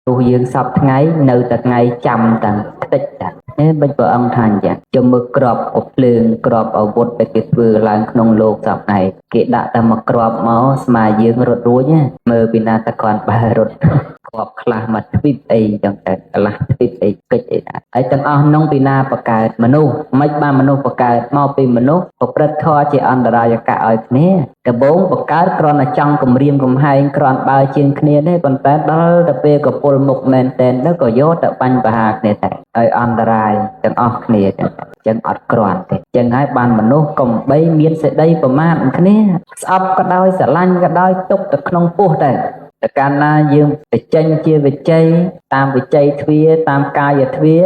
ព្រោះយើងសពថ្ងៃនៅតែថ្ងៃចាំតាខ្ទេចតានេះបិចព្រះអង្គថាអញ្ចឹងចាំមើលក្របកភ្លើងក្របអាវុធដែលគេធ្វើឡើងក្នុងលោកសពថ្ងៃគេដាក់តែមួយក្របមកស្មាយើងរត់រួចមើលពីណាតគាត់បើរត់ក្របខ្លះមកទ្វីបអីចឹងទៅកន្លះទ្វីបអីកិច្ចអីដែរហើយទាំងអស់នោះពីណាបកើតមនុស្សមិនបានមនុស្សបកើតមកពីមនុស្សប្រព្រឹត្តធម៌ជាអន្តរាយកៈឲ្យគ្នាដំបូងបកើតគ្រាន់តែចង់គំរាមកំហែងគ្រាន់បើជាងគ្នាទេប៉ុន្តែដល់ទៅពេលកពុលមុខមែនតែនទៅក៏យកទៅបាញ់ប្រហារគ្នាដែរឲ្យអន្តរាយទាំងអស់គ្នាចឹងអត់គ្រាន់ទេចឹងហើយបានមនុស្សកំបីមានសេចក្តីប្រមាទគ្នាស្អប់ក៏ដោយស្រឡាញ់ក៏ដោយទុកទៅក្នុងពោះដែរតែកាលណាយើងទៅចេញជាវិជ័យតាមវិជ័យទ្វាតាមកាយទ្វា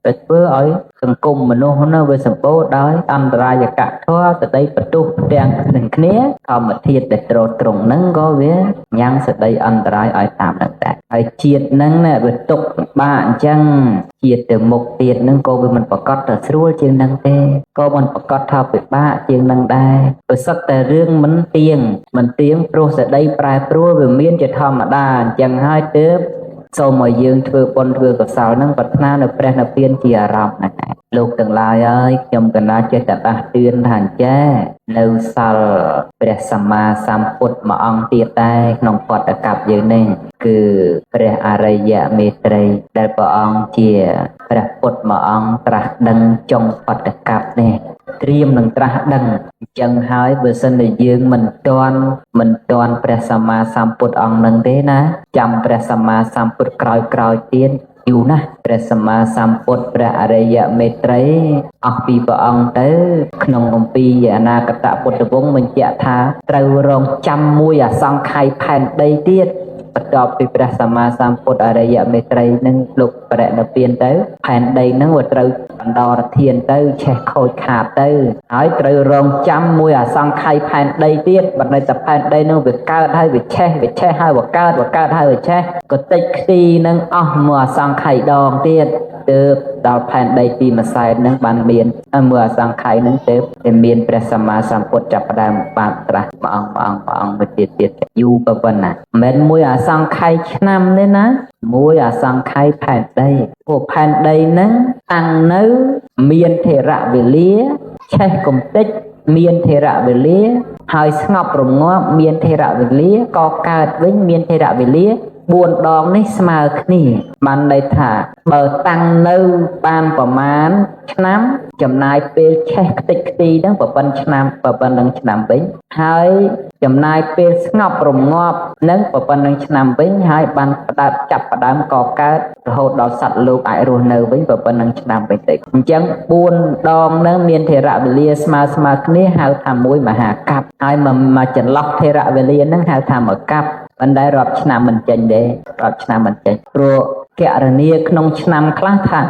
ទៅធ្វើឲ្យសង្គមមនុស្សនោះវាសម្បូរដោយអន្តរាយកធម៌សតីបន្ទុះទាំងនឹងគ្នាធម្មធាតុដែលត្រត្រង់ហ្នឹងក៏វាញ៉ាំងសតីអន្តរាយឲ្យតាមនឹងដែរហើយជាតិហ្នឹងវាទុកបាក់អញ្ចឹងជាតិទៅមុខទៀតហ្នឹងក៏វាមិនប្រកាសថាស្រួលជាងហ្នឹងទេក៏មិនប្រកាសថាពិបាកជាងហ្នឹងដែរព្រោះសុទ្ធតែរឿងមិនទៀងមិនទៀងព្រោះសតីប្រែប្រួលវាមានជាធម្មតាអញ្ចឹងហើយទើបសូមឲ្យយើងធ្វើបុណ្យធ្វើកុសលនឹងប្រាថ្នានៅព្រះនិព្វានជាអារម្មណ៍ហ្នឹងឯងលោកទាំងឡាយអើយខ្ញុំកណាចេះតែដាស់តឿនថាអញ្ចេះនៅសល់ព្រះសម្មាសម្ពុទ្ធមួយអង្គទៀតដែរក្នុងបដកັບយើងនេះគឺព្រះអរិយមេត្រីដែលព្រះអង្គជាព្រះពុទ្ធមួយអង្គត្រាស់ដឹងចុងបដកັບនេះត្រៀមនឹងត្រាស់ដឹងអញ្ចឹងហើយបើសិនជាយើងមិនទាន់ព្រះសម្មាសម្ពុទ្ធអង្គនឹងទេណាចាំព្រះសម្មាសម្ពុទ្ធក្រោយក្រោយទៀតយូរណាស់ព្រះសម្មាសម្ពុទ្ធព្រះអរិយមេត្រីអស់ពីព្រះអង្គទៅក្នុងអំពីអនាគតពុទ្ធវង្សបញ្ជាក់ថាត្រូវរងចាំមួយអសង្ខ័យផែនដីទៀតបន្ទាប់ពីព្រះសម្មាសម្ពុទ្ធអរិយមេត្រីនឹងលោកបរិនិព្វានទៅផែនដីនឹងវាត្រូវបណ្ដោរធានទៅឆេះខូចខាតទៅហើយត្រូវរងចាំមួយអសង្ខ័យផែនដីទៀតបណ្ដេចតែផែនដីនឹងវាកើតហើយវាឆេះវាឆេះហើយវាកើតវាកើតហើយវាឆេះក៏តិចខ្ទីនឹងអស់មួយអសង្ខ័យដងទៀតទើបដល់ផែនដីទីមួយសែននឹងបានមានមួយអសង្ខ័យនឹងទើបតែមានព្រះសម្មាសម្ពុទ្ធចាប់ផ្ដើមបានត្រាស់មួយអង្គមួយអង្គមួយអង្គមួយទៀតទៀតយូរប៉ុណ្ណាមិនមួយអសង្ខ័យឆ្នាំទេណាមួយអសង្ខ័យផែនដីព្រោះផែនដីនឹងតាំងនៅមានថេរវេលាឆេះកំតិចមានថេរវេលាហើយស្ងប់រងាប់មានថេរវេលាក៏កើតវិញមានថេរវេលា4ដងនេះស្មើគ្នាបានន័យថាបើតាំងនៅបានប្រមាណឆ្នាំចំណាយពេលឆេះខ្ទេចខ្ទីហ្នឹងប្រប៉ុនឆ្នាំប្រប៉ុននឹងឆ្នាំវិញហើយចំណាយពេលស្ងប់រងាប់នឹងប្រប៉ុននឹងឆ្នាំវិញហើយបានផ្ដើមចាប់ផ្ដើមកកើតរហូតដល់សត្វលោកអាចរស់នៅវិញប្រប៉ុននឹងឆ្នាំវិញទៅអញ្ចឹង4ដងនឹងមានថេរវេលាស្មើស្មើគ្នាហៅថាមួយមហាកັບហើយមកចន្លោះថេរវេលានឹងហៅថាមួយកັບប៉ុន្តែរាប់ឆ្នាំមិនចេញទេរាប់ឆ្នាំមិនចេញព្រោះកណនាក្នុងឆ្នាំខ្លះថា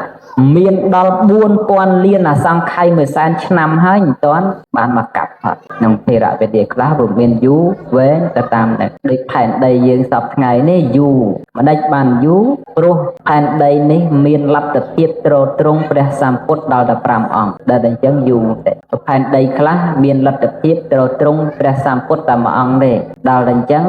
មានដល់4000លានអសង្ខ័យមួយសែនឆ្នាំហើយមិនទាន់បានមកកាប់ផុតក្នុងថេរវេលាខ្លះវាមានយូរវែងទៅតាមនេះដូចផែនដីយើងសពថ្ងៃនេះយូរមិនដេចបានយូរព្រោះផែនដីនេះមានលទ្ធភាពទ្រទ្រង់ព្រះសម្ពុទ្ធដល់តែ5អង្គដែលអញ្ចឹងយូរទេផែនដីខ្លះមានលទ្ធភាពទ្រទ្រង់ព្រះសម្ពុទ្ធតែមួយអង្គទេដល់តែអញ្ចឹង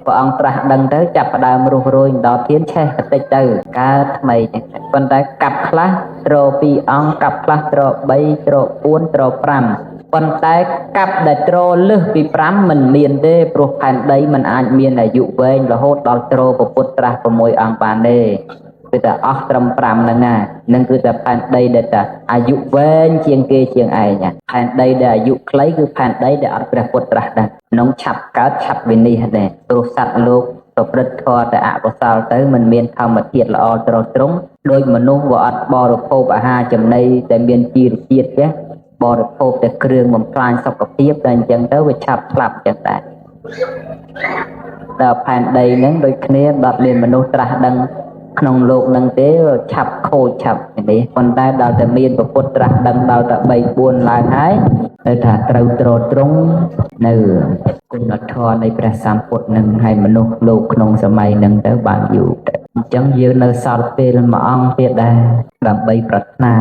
ព្រះអង្គត្រាស់ដឹងទៅចាប់ផ្ដើមរុះរយដល់ធានឆេះបន្តិចទៅកើតថ្មីចឹងប៉ុន្តែកាប់ខ្លះត្រ2អង្គកាប់ខ្លះត្រ3ត្រ4ត្រ5ប៉ុន្តែកាប់ដែលត្រលើសពី5មិនមានទេព្រោះផែនដីមិនអាចមានអាយុវែងរហូតដល់ត្រពុទ្ធត្រាស់6អង្គបានទេគឺតែអស់ត្រឹម5ហ្នឹងណានឹងគឺតែផែនដីដែលតែអាយុវែងជាងគេជាងឯងផែនដីដែលអាយុខ្លីគឺផែនដីដែលអត់ព្រះពុទ្ធត្រាស់ដែរក្នុងឆាប់កើតឆាប់វិនិច្ឆ័យដែរព្រោះសត្វលោកប្រព្រឹត្តធម៌តែអកុសលទៅមិនមានធម្មជាតិល្អត្រត្រង់ដោយមនុស្សវាអត់បរិភោគអាហារចំណីដែលមានជីវជាតិចេះបរិភោគតែគ្រឿងបំផ្លាញសុខភាពតែអញ្ចឹងទៅវាឆាប់ស្លាប់អញ្ចឹងដែរដល់ផែនដីហ្នឹងដូចគ្នាដល់មានមនុស្សត្រាស់ដឹងក្នុងលោកនឹងទេឆាប់ខូចឆាប់នេះប៉ុន្តែដល់តែមានពុទ្ធត្រាស់ដឹងដល់តែ3 4ឡើងហើយនៅថាត្រូវទ្រទ្រង់នៅគុណធម៌នៃព្រះសម្ពុទ្ធនឹងឲ្យមនុស្សលោកក្នុងសម័យនឹងទៅបានយូរទៅអញ្ចឹងយើងនៅសល់ពេលមួយអង្គទៀតដែរដើម្បីប្រាថ្នា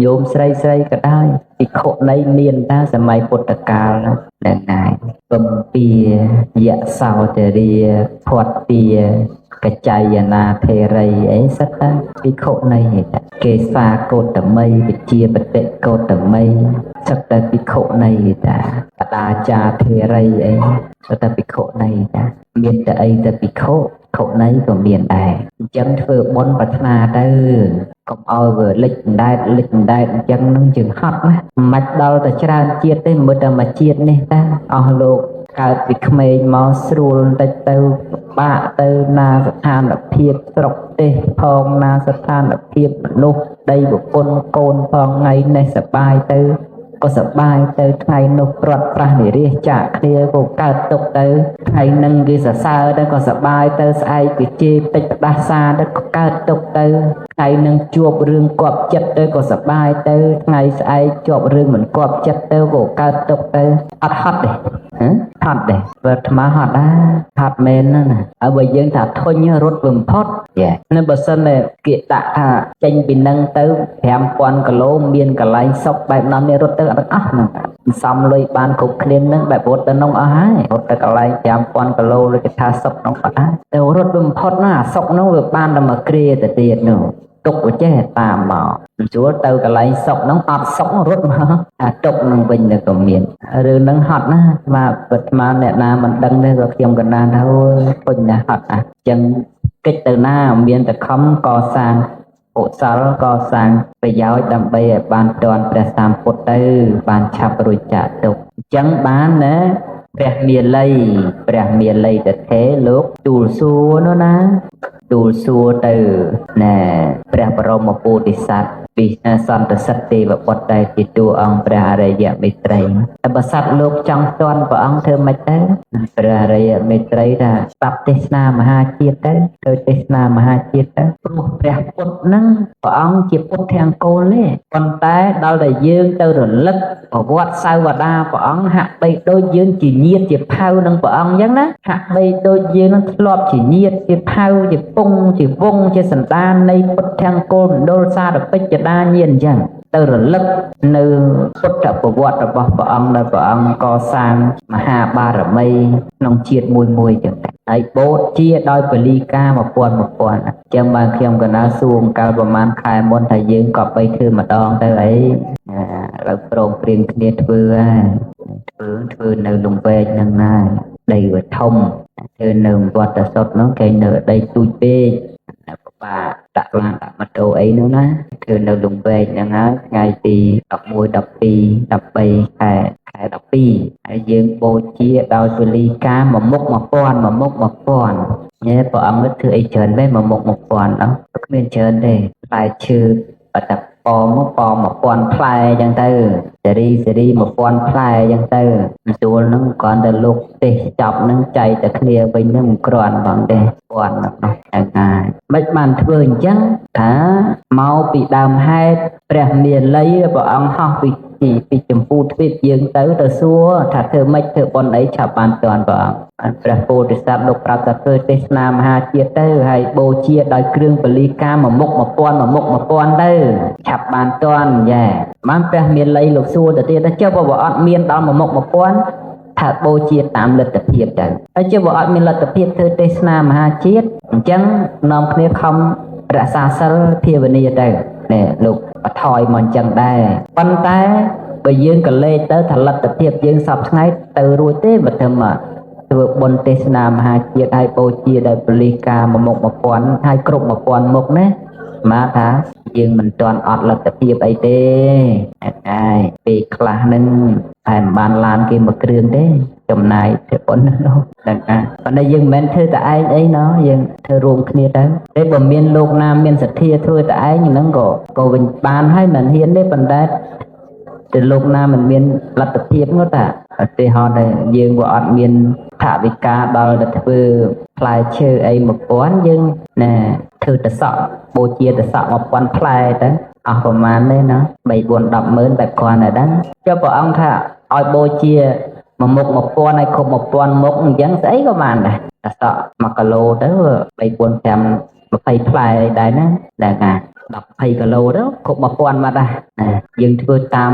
ញោមស្រីស្រីក៏ដោយភិក្ខុនីមានតាសម័យពុទ្ធកាលហ្នឹងហើយពំពាយសោទរាភទ្ទា កចៃយនាធេរីអីសិតតាភិក្ខុនីតាគេសាកោតមីវិជាបតិកោតមីសិតតាភិក្ខុនីតាបដាចាធេរីអីសិតតាភិក្ខុនីតាមានតែអីតែភិក្ខុខុនីក៏មានដែរអញ្ចឹងធ្វើបុណ្យប្រាថ្នាទៅកុំឲ្យវាលិចដែតលិចដែតអញ្ចឹងនឹងយើងហត់ណាមិនដល់តែច្រើនជាតិទេមើលតែមួយជាតិនេះតាអស់លោកកើតពីក្មេងមកស្រួលបន្តិចទៅបាក់ទៅណាស្ថានភាពស្រុកទេសផងណាស្ថានភាពមនុស្សដីប្រពន្ធកូនផងថ្ងៃនេះសបាយទៅក៏សបាយទៅថ្ងៃនោះព្រាត់ប្រាសនិរាសចាកគ្នាក៏កើតទុកទៅថ្ងៃនឹងគេសរសើរទៅក៏សបាយទៅស្អែកគេជេរតិចផ្ដាសាទៅក៏កើតទុកទៅថ្ងៃនឹងជួបរឿងគប់ចិត្តទៅក៏សបាយទៅថ្ងៃស្អែកជាប់រឿងមិនគប់ចិត្តទៅក៏កើតទុកទៅអត់ហត់ទេហត់ទេបើអាត្មាហត់ដែរហត់មែនណាស់ហើយបើយើងថាធុញរត់បំផុតយ៉ានៅបើសិនតែគេដាក់ថាចេញពីនឹងទៅ5000គីឡូមានកន្លែងសុកបែបនោះនេះរត់ទៅអត់អស់ហ្នឹងសំលុយបានគ្រប់គ្នានឹងបែបរត់ទៅនោះអស់ហើយរត់ទៅកន្លែង5000គីឡូឬគេថាសុកនោះអត់ហើយទៅរត់បំផុតណាអាសុកនោះវាបានតែមួយគ្រាទៅទៀតនោះទុកចេះតាមមកជួលទៅកន្លែងសុកហ្នឹងអត់សុករត់មកអាទុកនឹងវិញទៅក៏មានរឿងហ្នឹងហត់ណាស់បាទអាត្មាអ្នកណាមិនដឹងទេក៏ខ្ញុំកណ្ដាលថាអូយធុញណាស់ហត់ណាស់អញ្ចឹងកិច្ចទៅណាមានតែខំកសាងកុសលកសាងប្រយោជន៍ដើម្បីឲ្យបានទាន់ព្រះសម្ពុទ្ធទៅបានឆាប់រួចចាកទុក្ខអញ្ចឹងបានណាព្រះមាលីព្រះមាលីតថេលោកទូលសួរនោះណាទូលសួរទៅណែព្រះបរមពោធិសត្វពីសន្តសិទ្ធទេវបុត្រដែលជាតួអង្គព្រះអរិយមេត្រីតែបើសត្វលោកចង់ទាន់ព្រះអង្គធ្វើម៉េចទៅព្រះអរិយមេត្រីថាស្ដាប់ទេសនាមហាជាតិទៅធ្វើទេសនាមហាជាតិទៅព្រោះព្រះពុទ្ធហ្នឹងព្រះអង្គជាពុទ្ធអង្គលទេប៉ុន្តែដល់តែយើងទៅរលឹកប្រវត្តិសាវតាព្រះអង្គហាក់បីដូចយើងជាញាតិជាផៅនឹងព្រះអង្គអញ្ចឹងណាហាក់បីដូចយើងនឹងធ្លាប់ជាញាតិជាផៅជាពងជាវងជាសន្តាននៃពុទ្ធអង្គលមណ្ឌលសារពេចដាញាណអញ្ចឹងទៅរលឹកនៅពុទ្ធប្រវត្តិរបស់ព្រះអង្គដែលព្រះអង្គកសាងមហាបារមីក្នុងជាតិមួយមួយចឹងហើយបូជាដោយពលីកា1000 1000អញ្ចឹងបានខ្ញុំកណាសួរកាលប្រហែលខែមុនថាយើងក៏បីធ្វើម្ដងទៅអីឥឡូវព្រមព្រៀងគ្នាធ្វើហើយធ្វើនៅលំវែកហ្នឹងណាដីវាធំធ្វើនៅវត្តសុតនោះគេនៅដីទូចពេកបាដាក់ឡានដាក់ម៉ូតូអីនោះណាធ្វើនៅលំវែកហ្នឹងហើយថ្ងៃទី11 12 13ខែ12ហើយយើងបូជាដោយពលីកាមួយមុខ1000មួយមុខ1000ញ៉ែព្រះអង្គធ្វើអីច្រើនមែនមួយមុខ1000អោះគ្មានច្រើនទេផ្លែឈើបតប៉មកប៉1000ផ្លែអញ្ចឹងទៅសេរីសេរី1000ផ្លែអញ្ចឹងទៅស្រួលហ្នឹងគ្រាន់តែលោកទេសចប់ហ្នឹងចែកតែគ្នាវិញហ្នឹងមិនគ្រាន់បងទេពាន់នោះហ្នឹងហើយមិនបានធ្វើអញ្ចឹងថាមកពីដើមហេតុព្រះមាលីព្រះអង្គហោះពីចម្ពូទ្វីបយើងទៅសួរថាធ្វើម៉េចធ្វើបុណ្យអីឆាប់បានទាន់ព្រះអង្គបានព្រះពោធិសត្វលោកប្រាប់ថាធ្វើទេសនាមហាជាតិទៅហើយបូជាដោយគ្រឿងពលីកាមួយមុខ1000មួយមុខ1000ទៅឆាប់បានទាន់យ៉ាបានព្រះមាលីលោកសួរទៅទៀតថាចុះបើអត់មានដល់មួយមុខ1000ថាបូជាតាមលទ្ធភាពទៅហើយចុះបើអត់មានលទ្ធភាពធ្វើទេសនាមហាជាតិអញ្ចឹងនាំគ្នាខំរក្សាសិលភាវនាទៅនេះលោកបថយមកអញ្ចឹងដែរប៉ុន្តែបើយើងក៏លេចទៅថាលទ្ធភាពយើងសពថ្ងៃទៅរួចទេបើធ្វើមកធ្វើបុណ្យទេសនាមហាជាតិហើយបូជាដោយពលិកាមួយមុខ1000ហើយគ្រប់1000មុខណាមកថាយើងមិនទាន់អត់លទ្ធភាពអីទេហើយពេលខ្លះហ្នឹងតែមិនបានឡានគេមួយគ្រឿងទេចំណាយធ្វើបុណ្យនោះដឹងថាប៉ុន្តែយើងមិនមែនធ្វើតែឯងអីណោះយើងធ្វើរួមគ្នាទៅតែបើមានលោកណាមានសទ្ធាធ្វើតែឯងហ្នឹងក៏វិញបានហើយមិនហ៊ានទេប៉ុន្តែតែលោកណាមិនមានលទ្ធភាពនោះតាឧទាហរណ៍ដែលយើងក៏អត់មានថវិកាដល់ទៅធ្វើផ្លែឈើអី1000យើងណែធ្វើតសក់បូជាតសក់1000ផ្លែទៅអស់ប្រហែលទេណា3 4 10ម៉ឺនបែបគ្រាន់តែដឹងចុះព្រះអង្គថាឲ្យបូជាមួយមុខ1000ឲ្យគ្រប់1000មុខអញ្ចឹងស្អីក៏បានដែរតសក់1គីឡូទៅ3 4 5 20ផ្លែដែរណាដែរណា10 20គីឡូទៅគ្រប់1000មកដែរណាយើងធ្វើតាម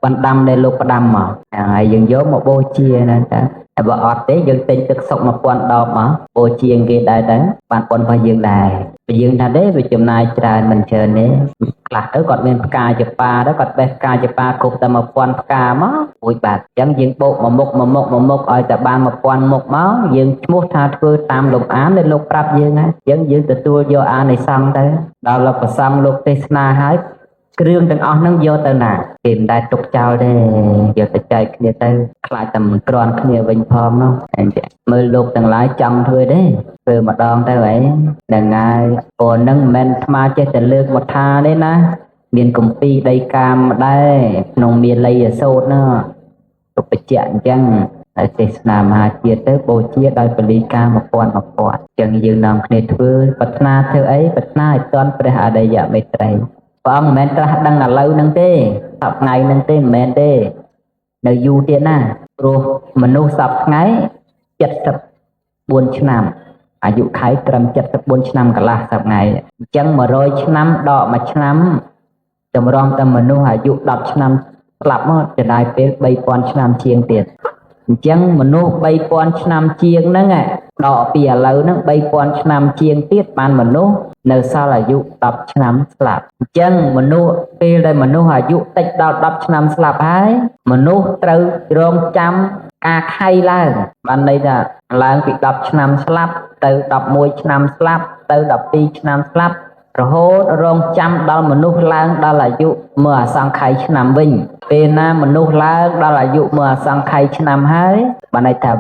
បណ្ដាំដែលលោកផ្ដាំមកហើយយើងយកមកបូជាណាតា តែបើអត់ទេយើងទិញទឹកសុក1000ដបមកបូជាគេដែរទៅបានប៉ុនរបស់យើងដែរបើយើងថាទេវាចំណាយច្រើនមិនច្រើនទេខ្លះទៅគាត់មានផ្កាចប៉ាទៅគាត់បេះផ្កាចប៉ាគ្រប់តែ1000ផ្កាមករួចបាត់អញ្ចឹងយើងបូកមួយមុខមួយមុខមួយមុខឲ្យតែបាន1000មុខមកយើងឈ្មោះថាធ្វើតាមលំអានដែលលោកប្រាប់យើងណាអញ្ចឹងយើងទទួលយកអានិសង្សទៅដល់លោកប្រសង្ឃលោកទេសនាហើយគ្រឿងទាំងអស់ហ្នឹងយកទៅណាគេមិនដែលទុកចោលទេយកទៅចែកគ្នាទៅខ្លាចតែមិនក្រាន់គ្នាវិញផងនោះអញ្ចឹងមើលលោកទាំងឡាយចង់ធ្វើទេធ្វើម្ដងទៅហីហ្នឹងហើយព្រោះហ្នឹងមិនមែនអាត្មាចេះតែលើកមកថាទេណាមានគម្ពីរដីកាមដែរក្នុងមាល័យសូត្រនោះទុកបញ្ជាក់អញ្ចឹងហើយទេសនាមហាជាតិទៅបូជាដោយពលីកា1000 1000អញ្ចឹងយើងនាំគ្នាធ្វើប្រាថ្នាធ្វើអីប្រាថ្នាឲ្យទាន់ព្រះអរិយមេត្រីព្រះអង្គមិនមែនត្រាស់ដឹងឥឡូវហ្នឹងទេសប្ថ្ងៃហ្នឹងទេមិនមែនទេនៅយូរទៀតណាព្រោះមនុស្សសប្ថ្ងៃ74ឆ្នាំអាយុខៃត្រឹម74ឆ្នាំកន្លះសប្ថ្ងៃអញ្ចឹង100ឆ្នាំដក1ឆ្នាំតម្រាំតែមនុស្សអាយុ10ឆ្នាំស្លាប់មកចំណាយពេល3000ឆ្នាំជាងទៀតអញ្ចឹងមនុស្ស3000ឆ្នាំជាងហ្នឹងដកពីឥឡូវហ្នឹង3000ឆ្នាំជាងទៀតបានមនុស្សនៅសល់អាយុ10ឆ្នាំស្លាប់អញ្ចឹងមនុស្សពេលដែលមនុស្សអាយុតិចដល់10ឆ្នាំស្លាប់ហើយមនុស្សត្រូវរងចាំការខៃឡើងបានន័យថាឡើងពី10ឆ្នាំស្លាប់ទៅ11ឆ្នាំស្លាប់ទៅ12ឆ្នាំស្លាប់រហូតរងចាំដល់មនុស្សឡើងដល់អាយុមួយអសង្ខ័យឆ្នាំវិញពេលណាមនុស្សឡើងដល់អាយុមួយអសង្ខ័យឆ្នាំហើយបានន័យថា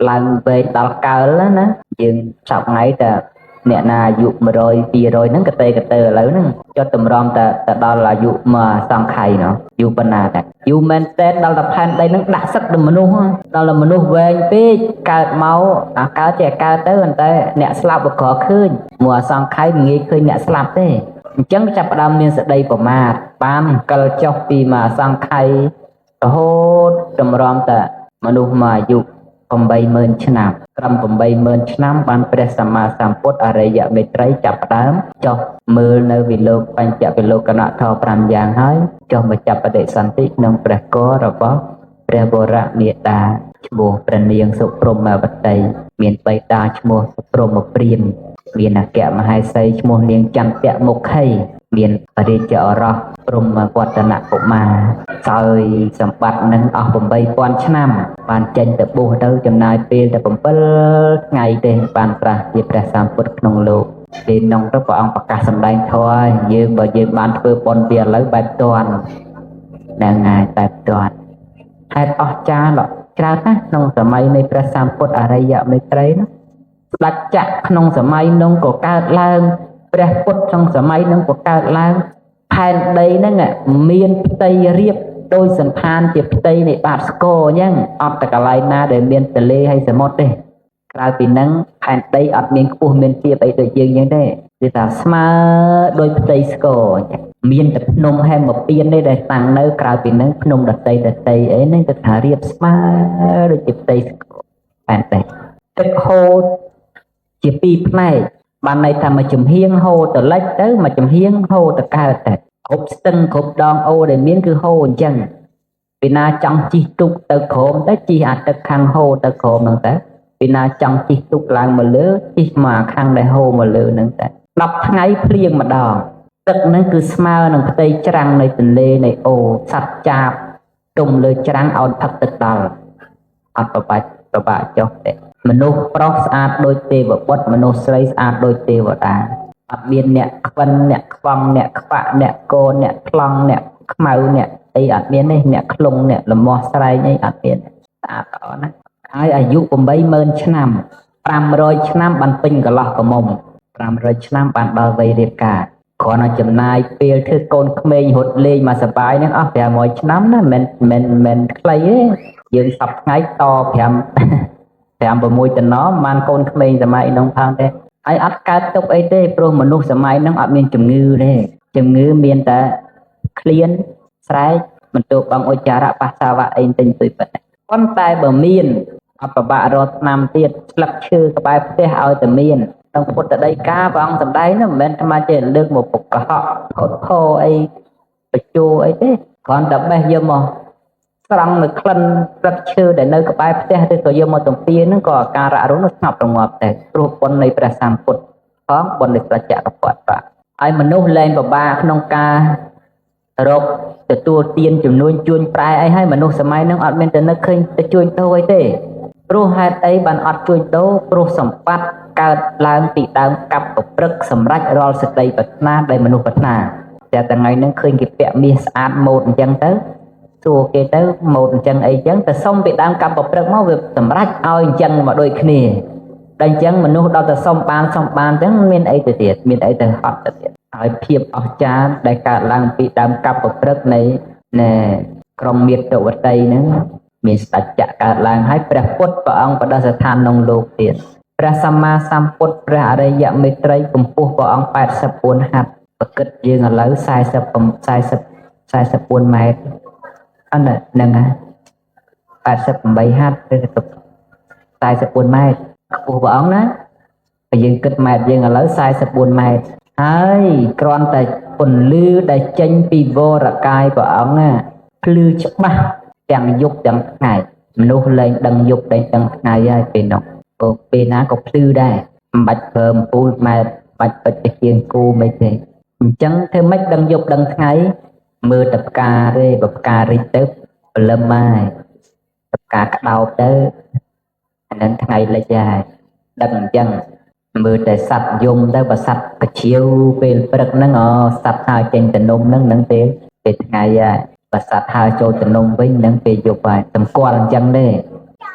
ឡើងវែងដល់កើលណាយើងសប្ថ្ងៃតែអ្នកណាអាយុ100 200ហ្នឹងកតេកតើឥឡូវហ្នឹងចុះតម្រាំតែទៅដល់អាយុមួយអសង្ខ័យនោះយូរប៉ុណ្ណាតែយូរមែនតើដល់តែផែនដីហ្នឹងដាក់សឹកដល់មនុស្សដល់តែមនុស្សវែងពេកកើតមកអាកើតចេះកើតទៅប៉ុន្តែអ្នកស្លាប់វាក្រឃើញមួយអសង្ខ័យមិនងាយឃើញអ្នកស្លាប់ទេអញ្ចឹងចាប់ផ្ដើមមានសដីប្រមាទបានអង្គលចុះពីមួយអសង្ខ័យរហូតតម្រាំតែមនុស្សមួយអាយុ80000ឆ្នាំត្រឹម80000ឆ្នាំបានព្រះសម្មាសម្ពុទ្ធអរិយមេត្រីចាប់ផ្ដើមចុះមើលនៅវិលោកបញ្ចវិលោកនធម៌5យ៉ាងហើយចុះមកចាប់បដិសន្ធិក្នុងព្រះកររបស់ព្រះវរមេតាឈ្មោះព្រះនាងសុព្រហ្មវតីមានបិតាឈ្មោះសុព្រហ្មព្រាមមានអគ្គមហេសីឈ្មោះនាងចន្ទមុខីមានរាជឱរសព្រហ្មវឌ្ឍនកុមារសោយសម្បត្តិនឹងអស់8000ឆ្នាំបានចេញទៅបួសទៅចំណាយពេលតែ7ថ្ងៃទេបានត្រាស់ជាព្រះសម្ពុទ្ធក្នុងលោកពេលនោះទៅព្រះអង្គប្រកាសសម្ដែងធម៌ឲ្យយើងបើយើងបានធ្វើបុណ្យពីឥឡូវបែបតាន់ហ្នឹងហើយបែបតាន់ហេតុអស្ចារ្យច្រើនណាស់ក្នុងសម័យនៃព្រះសម្ពុទ្ធអរិយមេត្រីនោះស្ដេចចក្រក្នុងសម័យនោះក៏កើតឡើងព្រះពុទ្ធក្នុងសម័យនោះក៏កើតឡើងផែនដីហ្នឹងមានផ្ទៃរាបដោយសន្តានជាផ្ទៃនៃបាតស្គរអញ្ចឹងអត់តែកន្លែងណាដែលមានទន្លេហើយសមុទ្រទេក្រៅពីហ្នឹងផែនដីអត់មានខ្ពស់មានទាបអីដូចយើងអញ្ចឹងទេគឺថាស្មើដោយផ្ទៃស្គរអញ្ចឹងមានតែភ្នំហេមពៀននេះដែលតាំងនៅក្រៅពីហ្នឹងភ្នំដតីដតីអីហ្នឹងគឺថារាបស្មើដូចជាផ្ទៃស្គរផែនដីទឹកហូរជាពីរផ្នែកបានន័យថាមួយចំហៀងហូរទៅលិចទៅមួយចំហៀងហូរទៅកើតទៅគ្រប់ស្ទឹងគ្រប់ដងអូដែលមានគឺហូរអញ្ចឹងពីណាចង់ជិះទូកទៅក្រោមទៅជិះអាទឹកខាងហូរទៅក្រោមហ្នឹងទៅពីណាចង់ជិះទូកឡើងមកលើជិះមកខាងដែលហូរមកលើហ្នឹងទៅ10ថ្ងៃភ្លៀងម្ដងទឹកហ្នឹងគឺស្មើនឹងផ្ទៃច្រាំងនៃទន្លេនៃអូសត្វចាបទុំលើច្រាំងអោនផឹកទឹកដល់អត់ប្របាច់ប្របាក់ចុះទេមនុស្សប្រុសស្អាតដូចទេវបុត្រមនុស្សស្រីស្អាតដូចទេវតាអត់មានអ្នកខ្វិនអ្នកខ្វង់អ្នកខ្វាក់អ្នកកោអ្នកប្លង់អ្នកខ្មៅអ្នកអីអត់មានទេអ្នកខ្លងអ្នកលមាស់ស្រែងអីអត់មានស្អាតល្អណាស់ហើយអាយុ80000ឆ្នាំ500ឆ្នាំបានពេញកន្លោះកមុំ500ឆ្នាំបានដល់វ័យរៀបការគ្រាន់តែចំណាយពេលធ្វើកូនក្មេងរត់លេងមកសបាយហ្នឹងអស់500ឆ្នាំណាមិនមិនមិនខ្លីទេយើងសប្ថ្ងៃត5 5 6តំណបានកូនក្មេងសម័យនោះផងទេហើយអត់កើតទុកអីទេព្រោះមនុស្សសម័យហ្នឹងអត់មានជំងឺទេជំងឺមានតែឃ្លានស្រែកបន្ទោបងឧច្ចារៈបាសាវៈអីទិញទុយប៉ុណ្ណេះប៉ុន្តែបើមានអត់ប្របាក់រត់ឆ្នាំទៀតស្លឹកឈើក្បែរផ្ទះឲ្យតែមានក្នុងពុទ្ធដីកាព្រះអង្គសម្ដែងនោះមិនមែនអាត្មាចេះលើកមកពុកកុហកផុតផោអីបញ្ជោអីទេគ្រាន់តែបេះយកមក ស្រង់នៅក្លិនព្រឹកឈើដែលនៅក្បែរផ្ទះឬក៏យកមកទំពាហ្នឹងក៏អាការៈនោះស្ងប់រងាប់ដែរព្រោះបុណ្យនៃព្រះសម្ពុទ្ធផងបុណ្យនៃព្រះចក្រពត្តិបាទហើយមនុស្សលែងពិបាកក្នុងការរកទទួលទានចំនួនជួញប្រែអីហើយមនុស្សសម័យហ្នឹងអត់មានទៅនឹកឃើញទៅជួញដូរអីទេព្រោះហេតុអីបានអត់ជួញដូរព្រោះសម្បត្តិកើតឡើងពីដើមកັບប្រព្រឹកសម្រេចរាល់សេចក្តីប្រាថ្នាដែលមនុស្សប្រាថ្នាតែថ្ងៃហ្នឹងឃើញគេពាក់មាសស្អាតម៉ូដអញ្ចឹងទៅសួរគេទៅម៉ូដអញ្ចឹងអីចឹងទៅសុំពីដើមកັບប្រព្រឹកមកវាសម្រេចឲ្យអញ្ចឹងមកដូចគ្នាដល់អញ្ចឹងមនុស្សដល់ទៅសុំបានសុំបានអញ្ចឹងមានអីទៅទៀតមានអីទៅហត់ទៅទៀតហើយភាពអស្ចារ្យដែលកើតឡើងពីដើមកັບប្រព្រឹកនៃណែក្រុងមាតុវតីហ្នឹងមានស្ដេចចក្រកើតឡើងហើយព្រះពុទ្ធព្រះអង្គបដិស្ថានក្នុងលោកទៀតព្រះសម្មាសម្ពុទ្ធព្រះអរិយមេត្រីកម្ពស់ព្រះអង្គ84ហត្ថប្រគិតយើងឥឡូវ40 44ម៉ែត្រអត់ហ្នឹងហ่ะ88ហត្ថឬក៏44ម៉ែត្រខ្ពស់ព្រះអង្គណាបើយើងគិតម៉ែត្រយើងឥឡូវ44ម៉ែត្រហើយគ្រាន់តែពន្លឺដែលចេញពីវរកាយព្រះអង្គណាភ្លឺច្បាស់ទាំងយប់ទាំងថ្ងៃមនុស្សលែងដឹងយប់លែងដឹងថ្ងៃហើយពេលនោះព្រោះពេលណាក៏ភ្លឺដែរមិនបាច់ប្រើអំពូលម៉ែត្របាច់បិទជាងគូមិនទេអញ្ចឹងធ្វើម៉េចដឹងយប់ដឹងថ្ងៃមើលតែផ្កាទេបើផ្ការីកទៅព្រលឹមហើយផ្កាក្តោបទៅអានឹងថ្ងៃលិចហើយដឹងអញ្ចឹងមើលតែសត្វយំទៅបើសត្វកជាវពេលព្រឹកហ្នឹងអូសត្វហើរចេញទៅនំហ្នឹងហ្នឹងពេលពេលថ្ងៃហើយបើសត្វហើរចូលទៅនំវិញហ្នឹងពេលយប់ហើយសម្គាល់អញ្ចឹងទេ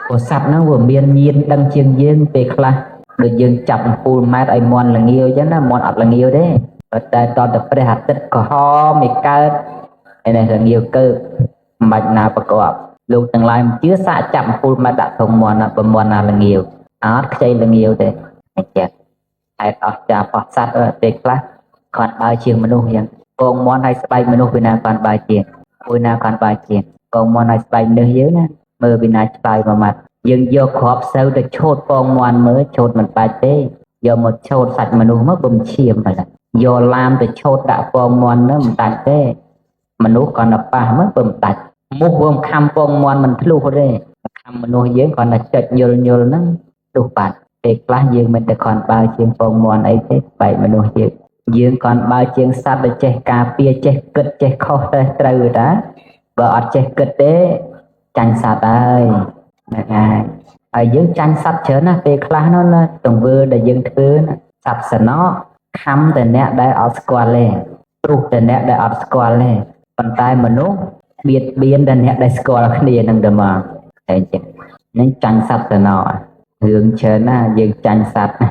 ព្រោះសត្វហ្នឹងវាមានញៀនដឹងជាងយើងពេលខ្លះដូចយើងចាប់អំពូលម៉ែត្រឲ្យមន់ល្ងាវអញ្ចឹងណាមន់អត់ល្ងាវទេប៉ុន្តែតតែព្រះអាទិត្យក្រហមឯកើតឯនេះល្ងាវកើមិនបាច់ណាប្រកបលោកទាំងឡាយមិនជឿសាកចាប់អំពូលម៉ែត្រដាក់ធុងមន់ណាបើមន់ណាល្ងាវអត់ខ្ចីល្ងាវទេអញ្ចឹងហេតុអស្ចារ្យផោះសត្វពេលខ្លះគាត់បើជាងមនុស្សអញ្ចឹងកងមន់ឲ្យស្បែកមនុស្សពីណាគាត់បើជាងមួយណាគាត់បើជាងកងមន់ឲ្យស្បែកមនុស្សយើងណាមើលពីណាឆ្លើយមួយម៉ាត់យើងយកគ្រាប់ស្រូវទៅឆូតពងមន់មើលឆូតមិនបាច់ទេយកមកឆូតសាច់មនុស្សមកបំឈាមបាត់យកឡាមទៅឆូតដាក់ពងមន់នោះមិនដាច់ទេមនុស្សគាត់ទៅប៉ះមើលបំដាច់មុខវាខំពងមន់មិនធ្លុះទេខំមនុស្សយើងគាត់តែចុចញុលញុលហ្នឹងធ្លុះបាត់ពេលខ្លះយើងមិនតែគាត់បើជាងពងមន់អីទេបែកមនុស្សយើងយើងគាត់បើជាងសត្វដែលចេះការពារចេះគិតចេះខុសទៅត្រូវតាបើអត់ចេះគិតទេចាញ់សត្វហើយហ្នឹងហើយហើយយើងចាញ់សត្វច្រើនណាស់ពេលខ្លះនោះណាទង្វើដែលយើងធ្វើណាសត្វសំណក់ខំតែអ្នកដែលអត់ស្គាល់ទេព្រោះតែអ្នកដែលអត់ស្គាល់ទេប៉ុន្តែមនុស្សបៀតបៀនតែអ្នកដែលស្គាល់គ្នានឹងតែមកតែអញ្ចឹងនឹងចាញ់សត្វសំណក់រឿងច្រើនណាយើងចាញ់សត្វហ្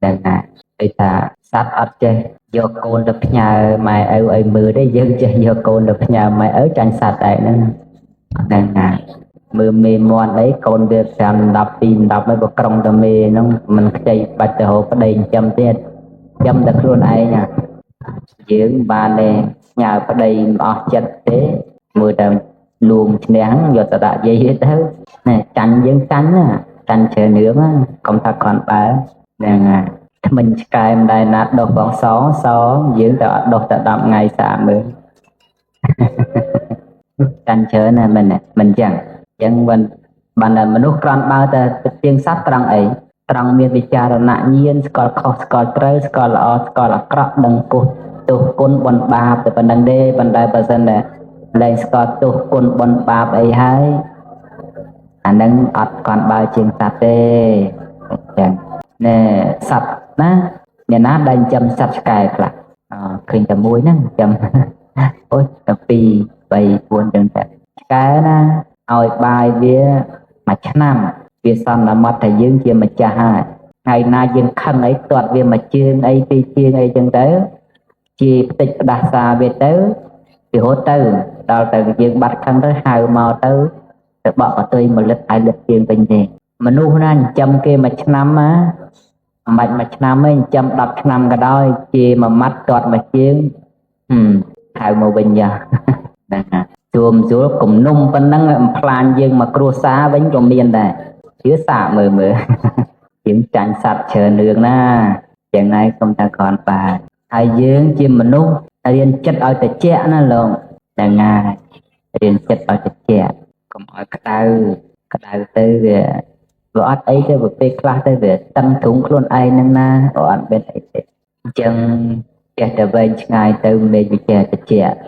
នឹងណាដូចថាសត្វអត់ចេះយកកូនទៅផ្ញើម៉ែឪឲ្យមើលទេយើងចេះយកកូនទៅផ្ញើម៉ែឪចាញ់សត្វដែរហ្នឹងហ្នឹងណាមើលមេមន់អីកូនវា5 10 2 10ហើយបើក្រុងតែមេហ្នឹងមិនខ្ចីបាច់ទៅរកប្តីចិញ្ចឹមទៀតចិញ្ចឹមតែខ្លួនឯងយើងបានទេផ្ញើប្តីមិនអស់ចិត្តទេមើលតែលួងឈ្នះយកទៅដាក់យាយទៅណែចាញ់យើងចាញ់ណាចាញ់ច្រើនរឿងណាកុំថាគ្រាន់បើហ្នឹងហើយថ្មិញឆ្កែមិនដែរណាដុសបងសសយើងទៅអត់ដុសតែ10ថ្ងៃសាមើលចាញ់ច្រើនណាមិនមិនចឹងចឹងបានបានតែមនុស្សគ្រាន់បើតែជាងសត្វត្រង់អីត្រង់មានវិចារណញ្ញាណស្គាល់ខុសស្គាល់ត្រូវស្គាល់ល្អស្គាល់អាក្រក់ដឹងគុណទោសគុណបុណ្យបាបតែប៉ុណ្្នឹងទេប៉ុន្តែបើសិនតែលែងស្គាល់ទោសគុណបុណ្យបាបអីហើយអានឹងអត់គ្រាន់បើជាងសត្វទេចឹងណែសត្វណាអ្នកណាដែលចិញ្ចឹមសត្វឆ្កែខ្លះឃើញតែមួយហ្នឹងចិញ្ចឹមអូយតែ2 3 4ចឹងតែឆ្កែណាឲ្យបាយវាមួយឆ្នាំវាសន្មត់ថាយើងជាម្ចាស់ហើយថ្ងៃណាយើងខឹងអីទាត់វាមួយជើងអីពីរជើងអីចឹងទៅជាផ្ទិចផ្ដាសាវាទៅវារត់ទៅដល់តែយើងបាត់ខឹងទៅហៅមកទៅទៅបក់កតុយមកលិតឲ្យលិតជើងវិញទេមនុស្សណាចិញ្ចឹមគេមួយឆ្នាំណាមិនបាច់មួយឆ្នាំទេចិញ្ចឹម10ឆ្នាំក៏ដោយជាមួយម៉ាត់ទាត់មួយជើងហៅមកវិញយ៉ាហ្នឹងណាជួមជួលគំនុំប៉ុណ្ណឹងបំផ្លាញយើងមកគ្រួសារវិញក៏មានដែរជឿសាកមើលមើលយើងចាញ់សត្វច្រើនរឿងណាចឹងហើយកុំថាគ្រាន់បើហើយយើងជាមនុស្សរៀនចិត្តឲ្យតិចណាលោកហ្នឹងហើយរៀនចិត្តឲ្យតិចក កុំឲ្យក្តៅក្តៅទៅវាវាអត់អីទេបើពេលខ្លះទៅវាតឹងទ្រូងខ្លួនឯងនឹងណាក៏អត់មានអីទេអញ្ចឹងចេះតែវែងឆ្ងាយទៅមេឃវិជាតិច។